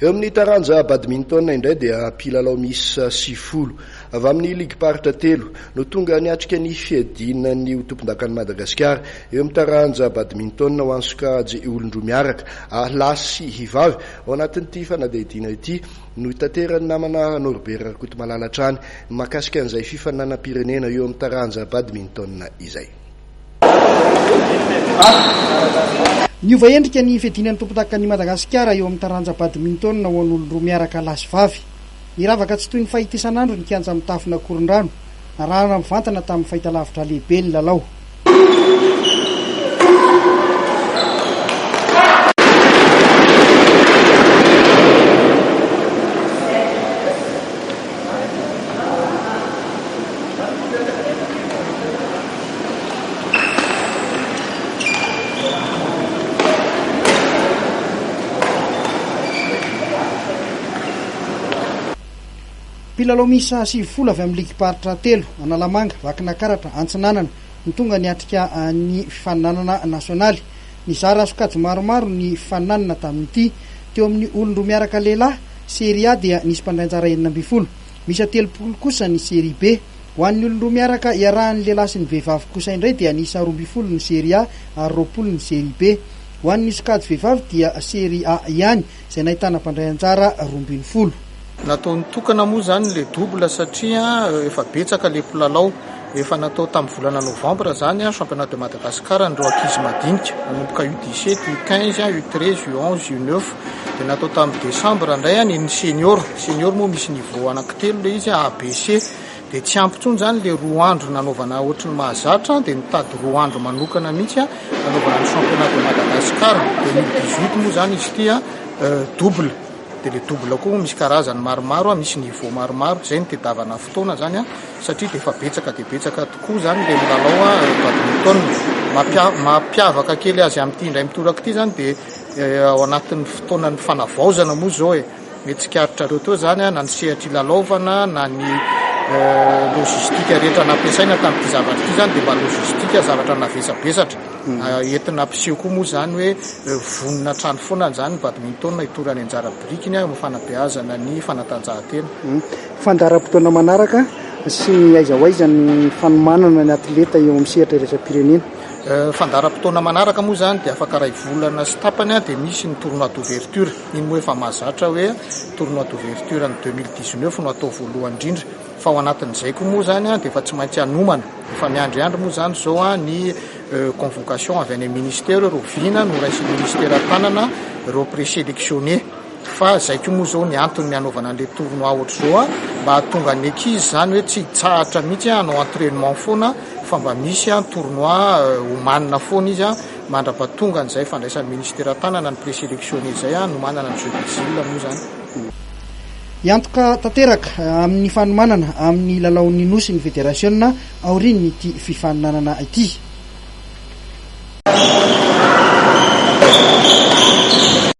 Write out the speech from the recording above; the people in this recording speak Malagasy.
Eo amin'ny taranja badminton indray dia mpilalao miisa 90 avy amin'ny ligim-paritra telo no tonga niatrika ny fiadiana ny ho tompondakan'i Madagasikara eo amin'ny taranja badminton ho an'ny sokajy olon-droa miaraka, lahy sy vavy. Ao anatin'ity fanadihadiana ity no itateran'ny namana Norbert Rakotomalala hatrany ny mahakasika an'izay fifaninanam-pirenena eo amin'ny taranja badminton izay. Niova endrika ny fiadiana ny tompondakan'i Madagasikara eo amin'ny taranja badminton ho an'olon-droa miaraka lahy sy vavy. Niravaka tsy toy ny fahita isan'andro ny kianja mitafon'Akorondrano. Narahana mivantana tamin'ny fahitalavitra lehibe ny lalao. Mpilalao miisa 90 avy amin'ny ligim-paritra telo, Analamanga, Vakinakaratra, Antsinanana, no tonga niatrika ny fifaninanana nasionaly. Nizara sokajy maromaro ny fifaninanana tamin'ity. Teo amin'ny olon-droa miaraka lehilahy, Série A, dia nisy mpandray anjara 16. Miisa 30 kosa ny Série B. Ho an'ny olon-droa miaraka iarahan'ny lehilahy sy ny vehivavy kosa indray dia niisa 12 ny Série A ary 20 ny Série B. Ho an'ny sokajy vehivavy dia Série A ihany izay nahitana mpandray anjara 12. Natao nitokana moa izany ilay double satria efa betsaka ilay mpilalao. Efa natao tamin'ny volana novambra izany championnat de Madagascar an'ireo ankizy madinika, nanomboka U17, U15, U13, U11, U9. Dia natao tamin'ny desambra indray ny an'ny senior. Senior moa misy niveau anankitelo ilay izy, A, B, C. Dia tsy ampy intsony izany ilay roa andro nanaovana ohatry ny mahazatra, dia nitady roa andro manokana mihitsy nanaovana ny championnat de Madagascar. Dia ny U18 moa izany izy ity double. Dia ilay double koa moa misy karazany maromaro, misy niveau maromaro. Izay no tedavana fotoana izany satria dia efa betsaka dia betsaka tokoa izany ilay milalao badminton. Mampiavaka kely azy amin'ity indray mitoraka ity izany dia ao anatin'ny fotoanan'ny fanavaozana moa izao e. Mety tsikaritrareo teo izany na ny sehatra ilalaovana na ny logistique rehetra nampiasaina tamin'ity zavatra ity izany dia mba logistique zavatra navesabesatra. Entina hampiseho koa moa izany hoe vonona hatrany foana izany ny badminton hitory any anjara birikiny amin'ny fanabeazana ny fanatanjahantena. Fandaharam-potoana manaraka sy ny aiza ho aiza ny fanomanana ny atleta eo amin'ny sehatra iraisam-pirenena. Fandaharam-potoana manaraka moa izany dia afaka iray volana sy tapany dia misy ny tournoi d'ouverture. Iny moa efa mahazatra hoe tournoi d'ouverture ny 2019 no atao voalohany indrindra. Fa ao anatin'izay koa moa izany dia efa tsy maintsy hanomana. Efa miandriandry moa izany izao ny convocation avy any amin'ny ministera, rahoviana no raisin'ny ministera an-tanana ireo présélectionnés. Fa izay koa moa izao ny antony hanaovana an'ilay tournoi ohatr'izao mba hahatonga ny ankizy izany hoe tsy hitsahatra mihitsy hanao entrainement foana fa mba misy tournoi omanina foana izy mandra-pahatonga an'izay fandraisan'ny ministera an-tanana ny présélectionné izay hanomanana ny jeux des îles moa izany. Hiantoka tanteraka amin'ny fanomanana amin'ny lalaon'ny Nosy ny federasiona aorian'ity fifaninanana ity.